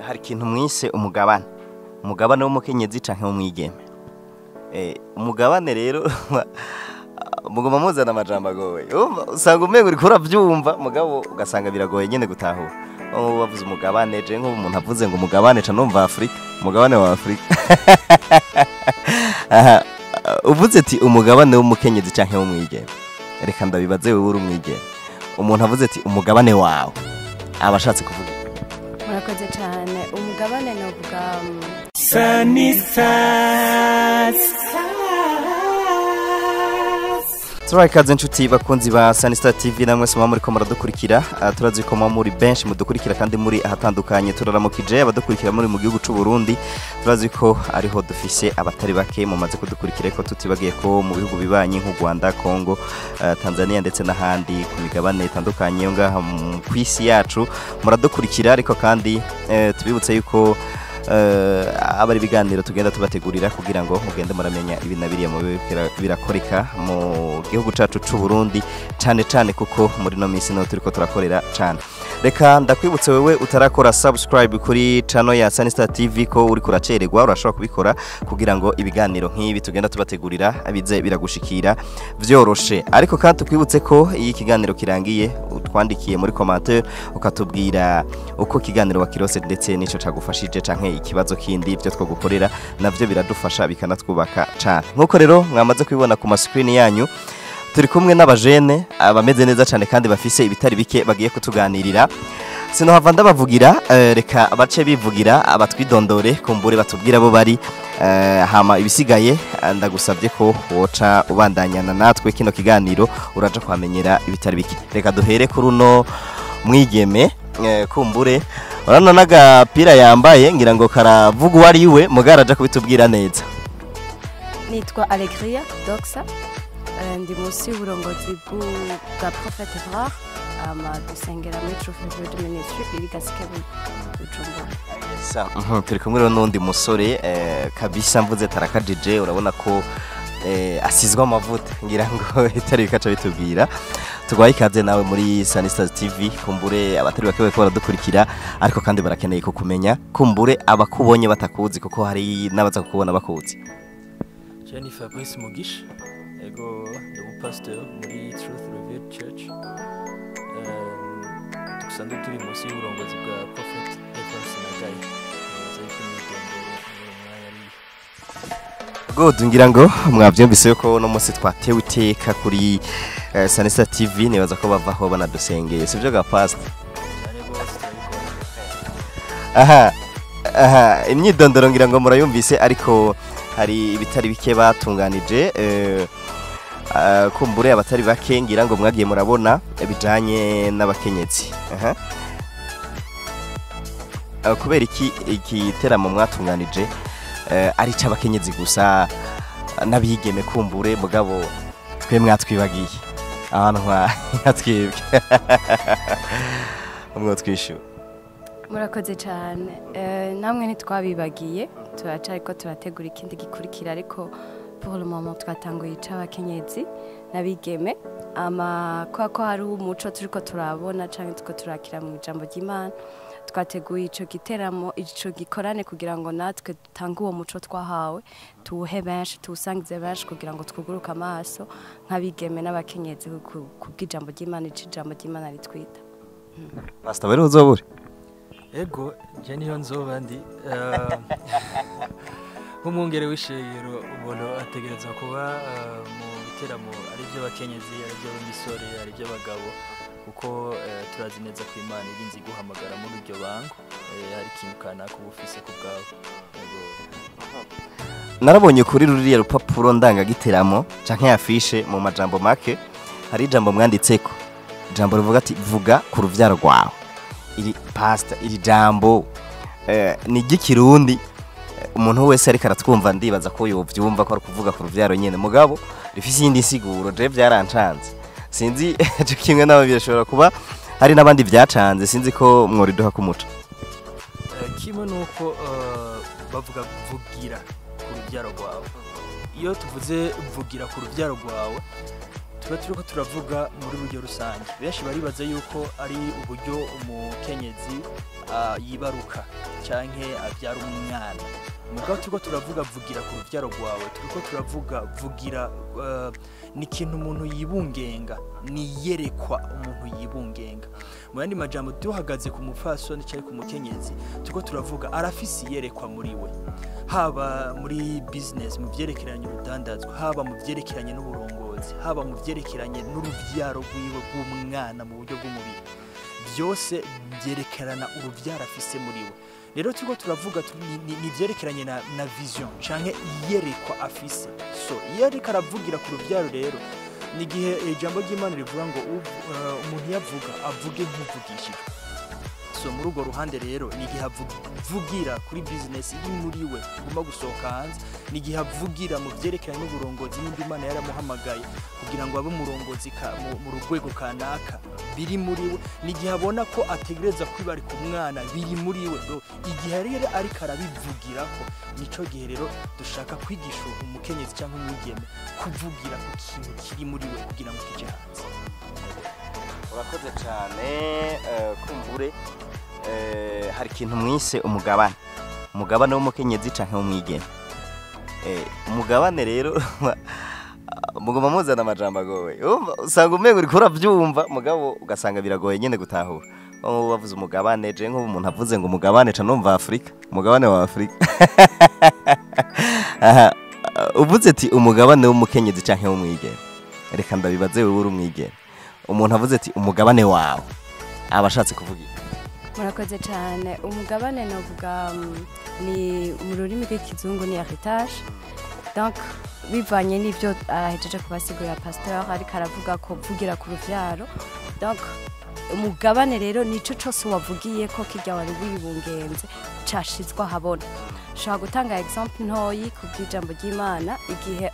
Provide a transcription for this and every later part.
Hari ikintu mwise umugabane, umugabane w'umukenyezi canke w'umwigeme. Umugabane rero muguma muzana amajambo agoye. Urumva, usanga umengo uriko uravyumva, mugabo ugasanga biragoye nyene gutahura. Ubu bavuze umugabane, je nk'ubu umuntu avuze ngo umugabane ca numva Afrika, umugabane wa Afrika. Aha, uvuze ati umugabane w'umukenyezi canke w'umwigeme. Reka ndabibaze wewe uri umwigeme. Umuntu avuze ati umugabane wawe, aba ashatse kuvuga iki? Murakoze cyane. Umugabane novuga Sunny Stars. Turaha ikaze inshuti bakunzi ba Sunny Star TV, namwe se muba muriko muradukurikira. Turazi ko muba muri benshi mudukurikira kandi muri ahatandukanye. Turaramukije abadukurikira muri mu gihugu c'u Burundi, turazi ko ariho dufise abatari bake mumaze kudukurikira, ariko tutibagiye ko mu bihugu bibanyi nk'u Rwanda, Congo, Tanzania ndetse n'ahandi ku migabane itandukanye yo ngaha kw'isi yacu muradukurikira. Ariko kandi tubibutse yuko aba ari ibiganiro tugenda tubategurira kugira ngo mugende muramenya ibi na biriya mu birakoreka mu gihugu cacu c'u Burundi, cane cane kuko muri no minsi niho turiko turakorera cane. Reka ndakwibutse wewe utarakora subscribe kuri channel ya Sunny Star TV ko uri kuracererwa, urashobora kubikora kugira ngo ibiganiro nk'ibi tugenda tubategurira bize biragushikira vyoroshe. Ariko kandi tukwibutse ko iyo ikiganiro kirangiye utwandikiye muri commentaire ukatubwira uko ikiganiro wakirose ndetse n'ico cagufashije canke ikibazo kindi ibyo twagukorera, navyo biradufasha bikanatwubaka cane. Nkuko rero mwamaze kubibona ku mascreen yanyu, turi kumwe n'abajene abameze neza cane kandi bafise ibitari bike bagiye kutuganirira. Sinohava ndabavugira, reka abace bivugira, abatwidondore kumbure batubwira bo bari, hama ibisigaye ndagusabye ko woca ubandanyana natwe kino kiganiro, uraja kwamenyera ibitari bike. Reka duhere kuri uno mwigeme, kumbure urabona n'agapira yambaye ngira ngo karavuga uwo ari we, mugabo araja kubitubwira neza. Nitwa Allegria Doxa. Ndi munsi y'uburongozi bwa Prophet Evrard, ama dusengera muri Truth Revealed Ministry iri Gasekebuye, Bujumbura. Turi kumwe rero n'undi musore, kabisa mvuze tarakajije, urabona ko asizwe amavuta ngira ngo itari bikaca bitubwira. Tugwaye ikaze nawe muri Sunny Stars TV, kumbure abatari bake bariko baradukurikira ariko kandi barakeneye kukumenya, kumbure abakubonye batakuzi kuko hari n'abaza kukubona bakuzi. Je ni Fabrice Mugisha, ego ndi umupasteur muri Truth Revealed Church. Dusanzwe turi munsi y'uburongozi bwa Prophet Evans Nagaye. Nibaza yuko imyidondoro muri uyu mwanya ari Good, ngira ngo mwavyumvise yuko uno munsi twatewe iteka kuri Sunny Star TV, nibaza ko bavaho banadusengeye, sivyo ga pastor? Cyane rwose, turabikora. Aha, imyidondoro ngira ngo murayumvise, ariko hari ibitari bike batunganije, kumbure abatari bake ngira ngo mwagiye murabona bijanye n'abakenyezi. Aha. Kubera iki igiteramo mwatunganije ari c'abakenyezi gusa n'abigeme, kumbure mugabo twe mwatwibagiye ahantu nka twebwe mwo twishyura? Murakoze cyane. Namwe ntitwabibagiye, turacariko turategura ikindi gikurikira, ariko pour le moment twatanguye ic'abakenyezi n'abigeme, ama kwa ko hari umuco turiko turabona canke turiko turakira mu ijambo ry'Imana, twateguye ico giteramo, ico gikorane, kugira ngo natwe dutange uwo muco twahawe, tuwuhe benshi, tuwusangize benshi, kugira ngo twuguruke amaso nk'abigeme n'abakenyezi kubw'ijambo ry'Imana, ico ijambo ry'Imana ritwita. Pastor, bari uzobure? Ego, je niyo nzoba ndi nk'umwungere w'ishengero. Umuntu ategerezwa kuba mu biteramo, ari iby'abakenyezi, ari iby'abamisore, ari iby'abagabo, kuko turazi neza ko Imana irinze iguhamagara muri iryo bango, hari ikintu kanaka uba ufise ku bwawe. Ego. Narabonye kuri ruriya rupapuro ndangagiteramo canke affiche, mu majambo make, hari ijambo mwanditseko, ijambo rivuga ati "Vuga ku ruvyaro rwawe." Iri pastor, iri jambo ni iry'ikirundi. Umuntu wese ariko aratwumva ndibaza ko yovyumva ko ari kuvuga ku ruvyaro nyene, mugabo rifise iyindi nsiguro. Je vyarancanze, sinzi co kimwe nabo birashobora kuba hari n'abandi vyacanze, sinzi ko mworiduha kumuco. Kimwe nuko bavuga "vugira ku rubyaro rwawe". Iyo tuvuze "vugira ku rubyaro rwawe", Tuba turiko turavuga muri buryo rusange. Benshi baribaza yuko ari uburyo umukenyezi yibaruka canke abyara umwana. Mugabo turiko turavuga vugira ku ruvyaro rwawe, turiko turavuga vugira ni ikintu umuntu yibungenga, niyerekwa umuntu yibungenga. Mu yandi majambo, duhagaze ku mupfasoni canke ku mukenyezi, turiko turavuga arafise iyerekwa muri we, haba muri business, mu vyerekeranye urudandazwa, haba mu vyerekeranye n'uburongozi, haba mu vyerekeranye n'uruvyaro rwiwe rw'umwana mu buryo bw'umubiri. Byose byerekerana uruvyaro afise muri we. Rero turiko turavuga ni vyerekeranye na vision canke iyerekwa afise. So iyo ariko aravugira ku ruvyaro rero, ni igihe ijambo ry'Imana rivuga ngo umuntu yavuga avuge nk'uvugishijwe. So muri urwo ruhande rero, ni igihe avugira kuri business iri muri we igomba gusohoka hanze, ni igihe avugira mu vyerekeranye n'uburongozi, nimba Imana yaramuhamagaye kugira ngo abe umurongozi mu rwego kanaka, biri muri we. Ni igihe abona ko ategereza kwibarika umwana, biri muri we. No, igihe rero ariko arabivugirako, nico gihe rero dushaka kwigisha umukenyezi cyangwa umwigeme kuvugira ku kintu kiri muri we kugira ngo kije hanze. Urakoze cyane. Kumbure hari ikintu mwise umugabane, umugabane w'umukenyezi canke w'umwigeme. Umugabane rero muguma muzana amajambo agoye. Urumva, usanga umengo uriko uravyumva, mugabo ugasanga biragoye nyene gutahura. Bamwe bavuze umugabane, je nk'ubu umuntu avuze ngo umugabane ca numva Afrika, umugabane wa Afrika. Aha, uvuze ati umugabane w'umukenyezi canke w'umwigeme, reka ndabibaze wewe uri umwigeme, umuntu avuze ati umugabane wawe, aba ashatse kuvuga iki? Murakoze cyane. Umugabane novuga ni mu rurimi rw'ikizungu ni héritage. Donc bivanye n'ibyo ahejeje kubasigurira pasteur, ariko aravuga ko vugira ku ruvyaro. Donc umugabane rero nico cose wavugiye ko kirya wari wibungenze cashizwe ahabona. Nshobora gutanga exemple ntoyi ku bw'ijambo ry'Imana, igihe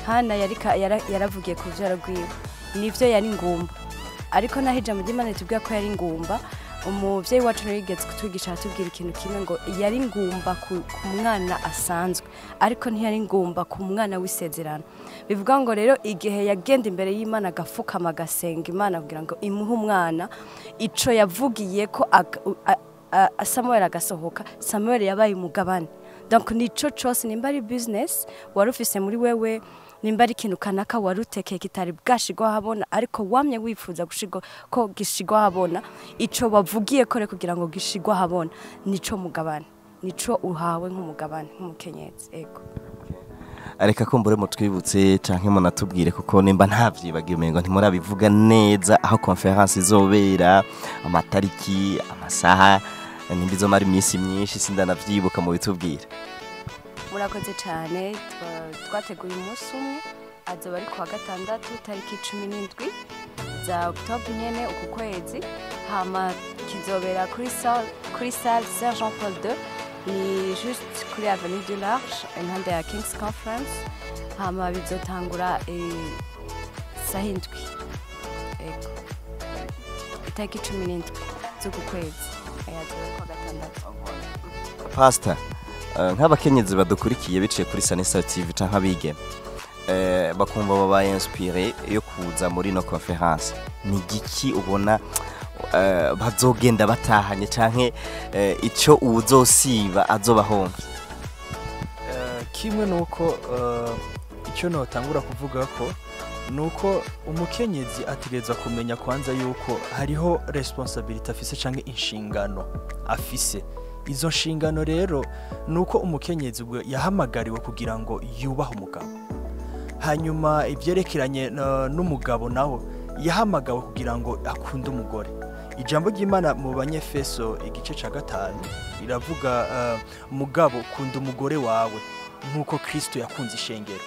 Hana yaravugiye ku ruvyaro rwiwe. Nivyo, yari ngumba, ariko naho ijambo ry'Imana ritubwira ko yari ngumba, umuvyeyi wacu niwe yigeze kutwigisha, aratubwira ikintu kimwe ngo yari ngumba ku mwana asanzwe, ariko ntiyari ngumba ku mwana w'isezerano. Bivuga ngo rero igihe yagenda imbere y'Imana, agafukama, agasenga Imana kugira ngo imuhe umwana, ico yavugiye ko Samuel agasohoka, Samuel yabaye umugabane. Donc nico cose, nimba ari business wari ufise muri wewe, nimba ari ikintu kanaka wari utekeye kitari bwashigwa ahabona, ariko wamye wifuza gushigwa ko gishigwa ahabona, ico wavugiye kore kugira ngo gishigwe ahabona, nico mugabane, nico uhawe nk'umugabane nk'umukenyezi. Ego. Reka kumbure mutwibutse canke munatubwire, kuko nimba ntavyibagiwe umengo ntimurabivuga neza, aho conference izobera, amatariki, amasaha, nimba izomara iminsi myinshi, sindanavyibuka, mu bitubwire. Murakoze cyane. Twateguye umunsi umwe, azoba ari kuwa gatandatu tariki 17 za octobre nyene uku kwezi. Hama kizobera kuri salle Saint Jean Paul II, ni juste kuri avenue du Large, impande ya King's Conference. Hama bizotangura saha 7. Ego, itariki 17 z'uku kwezi. Azoba ari kuwa gatandatu. Pastor, nk'abakenyezi badukurikiye biciye kuri Sanisa TV canke abigeme bakumva babaye inspiré yo kuza muri no conference, ni giki ubona bazogenda batahanye, canke ico uwuzosiba azoba ahomvye? Kimwe nuko icyo notangura kuvuga ko nuko umukenyezi ategerezwa kumenya kwanza yuko hariho responsabilité afise canke inshingano afise. Izo nshingano rero nuko umukenyezi ubwo yahamagariwe kugira ngo yubahe umugabo. Hanyuma ibyerekeranye n'umugabo naho, yahamagawe kugira ngo akunde umugore. Ijambo ry'Imana mu Banyefeso igice ca 5 riravuga mugabo kunda umugore wawe nk'uko Kristo yakunze ishengero.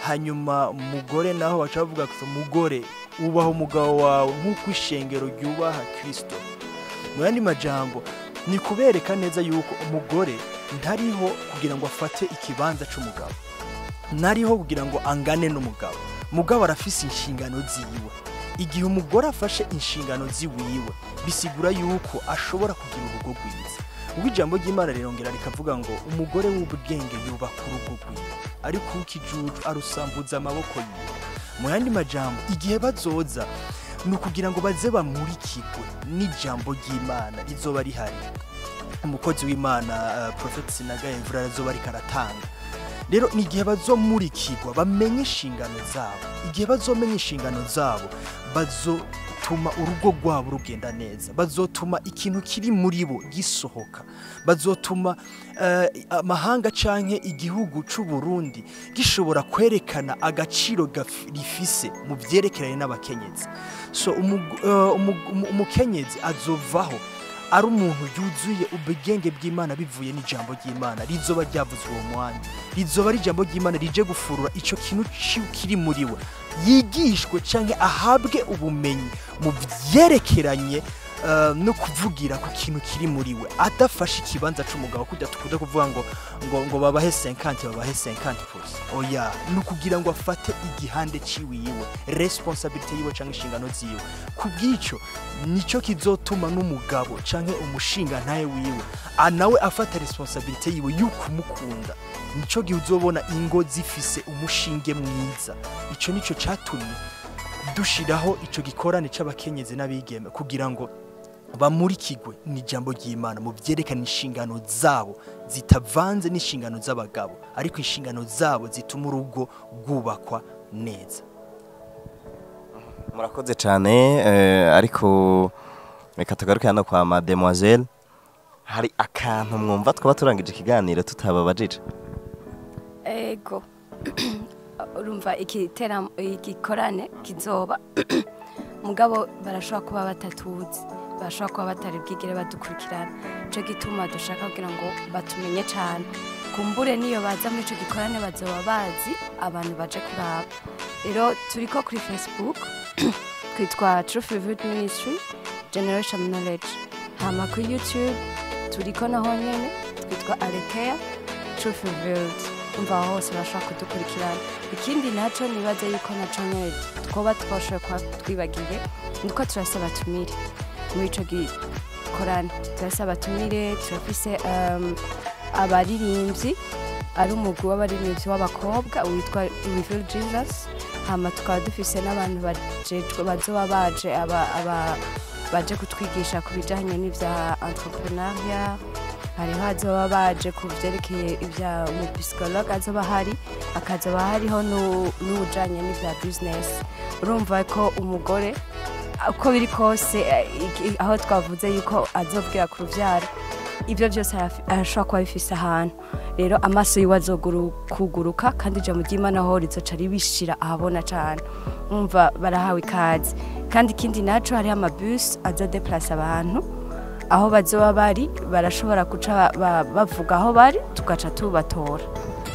Hanyuma umugore naho baca bavuga ko umugore ubaha umugabo wawe nk'uko ishengero ryubaha Kristo. Mu yandi majambo, ni kubereka neza yuko umugore ntariho kugira ngo afate ikibanza c'umugabo, ntariho kugira ngo angane n'umugabo. Mugabo arafise inshingano ziwe. Igihe umugore afashe inshingano ziwiwe, bisigura yuko ashobora kugira urugo rwiza, ubwo ijambo ry'Imana rirongera rikavuga ngo umugore w'ubwenge yubaka urugo rwiwe, ariko uw'ikijuju arusambuza amaboko yiwe. Mu yandi majambo, igihe bazoza ni ukugira ngo baze bamurikirwe n'ijambo ry'Imana rizoba rihari. Umukozi w'Imana Prophet Sinaga Evra azoba ariko aratanga. Rero ni igihe bazomurikirwa bamenye inshingano zabo. Igihe bazomenya inshingano zabo, bazotuma urugo rwabo rugenda neza, bazotuma ikintu kiri muri bo gisohoka, bazotuma amahanga canke igihugu c'u Burundi gishobora kwerekana agaciro rifise mu vyerekeranye n'abakenyezi. So umukenyezi azovaho ari umuntu yuzuye ubwenge bw'Imana bivuye n'ijambo ry'Imana rizoba ryavuzwe uwo mwanya, rizoba ari ijambo ry'Imana rije gufurura ico kintu kiri muri we, yigishwe canke ahabwe ubumenyi mu vyerekeranye no kuvugira ku kintu kiri muri we, adafashe ikibanza c'umugabo. Kujya tukunda kuvuga ngo babahe 50, babahe 50%, oya, ni ukugira ngo afate igihande ciwiwe, responsabilité yiwe canke inshingano ziwe. Kubw'ico nico kizotuma n'umugabo canke umushinga ntaye wiwe nawe afata responsabilité yiwe y'ukumukunda. Nico gihe uzobona ingo zifise umushinge mwiza. Ico nico catumye dushiraho ico gikorane c'abakenyezi n'abigeme, kugira ngo bamurikirwe n'ijambo ry'Imana mu vyerekana inshingano zabo zitavanze n'inshingano z'abagabo, ariko inshingano zabo zituma urugo rwubakwa neza. Murakoze cyane, ariko reka tugaruke hano kwa mademoiselle. Hari akantu mwumva twaba turangije ikiganiro tutababajije? Ego, urumva igikorane kizoba, mugabo barashobora kuba batatuzi, barashobora kuba batari bwigere badukurikirana. Ico gituma dushaka kugira ngo batumenye cane. Kumbure niyo baza muri ico gikorane bazoba bazi abantu baje kuraba. Rero turiko kuri Facebook, twitwa Truth Revealed Ministry Generation Knowledge. Hama kuri YouTube turiko naho nyene, twitwa Aletheia Truth Revealed. Umva, aho hose bashobora kudukurikirana. Ikindi naco nibaze yuko naco nyene twoba twashoboye kuba twibagiye, nuko turasaba tumire muri ico gikorane. Turasaba tumire, turafise abaririmbyi, ari umugwi w'abaririmbyi w'abakobwa witwa Reveal Jesus. Hama tukaba dufise n'abantu bajejwe bazoba baje aba baje kutwigisha ku bijanye n'ivya entrepreneuriat. Hariho azoba baje ku vyerekeye ibya umupsychologue azoba hari, akazoba hariho n'uwujanye n'ivya business. Urumva ko umugore uko biri kose, aho twavuze yuko azobwira ku ruvyaro, ibyo byose arashobora kuba bifise ahantu. Rero amaso yiwe azokuguruka, kandi ijambo ry'Imana aho rizoca ribishira ahabona cane. Umva, barahawe ikaze. Kandi ikindi naco, hariho amabus aza déplace abantu aho bazoba bari. Barashobora guca bavuga aho bari, tugaca tubatora.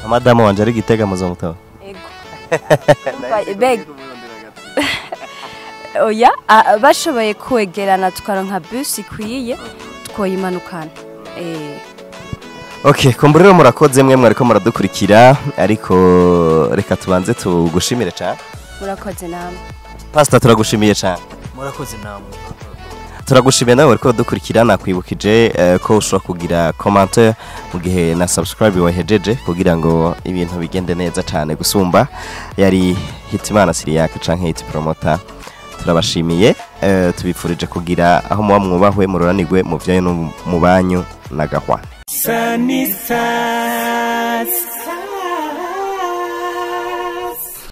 Madamu wanje ari Gitega, muzomutora? Ego. Oya, bashoboye kwegerana tukaronka bus ikwiye, twoyimanukana. Okay, kumbura rero murakoze mwe mwariko muradukurikira, ariko reka tubanze tugushimire cyane. Murakoze namwe. Pastor, turagushimiye cyane. Murakoze namwe. Turagushimiye nawe wariko uradukurikira. Nakwibukije ko ushobora kugira commentaire mu gihe na subscribe wahejeje, kugira ngo ibintu bigende neza cyane gusumba. Yari Hitimana Siriyaka canke Hit Promoter. Turabashimiye, tubifurije kugira aho muba mwubahwe, mururanirwe mu vyanyu no mu banyu na gahwane. Sunny Stars.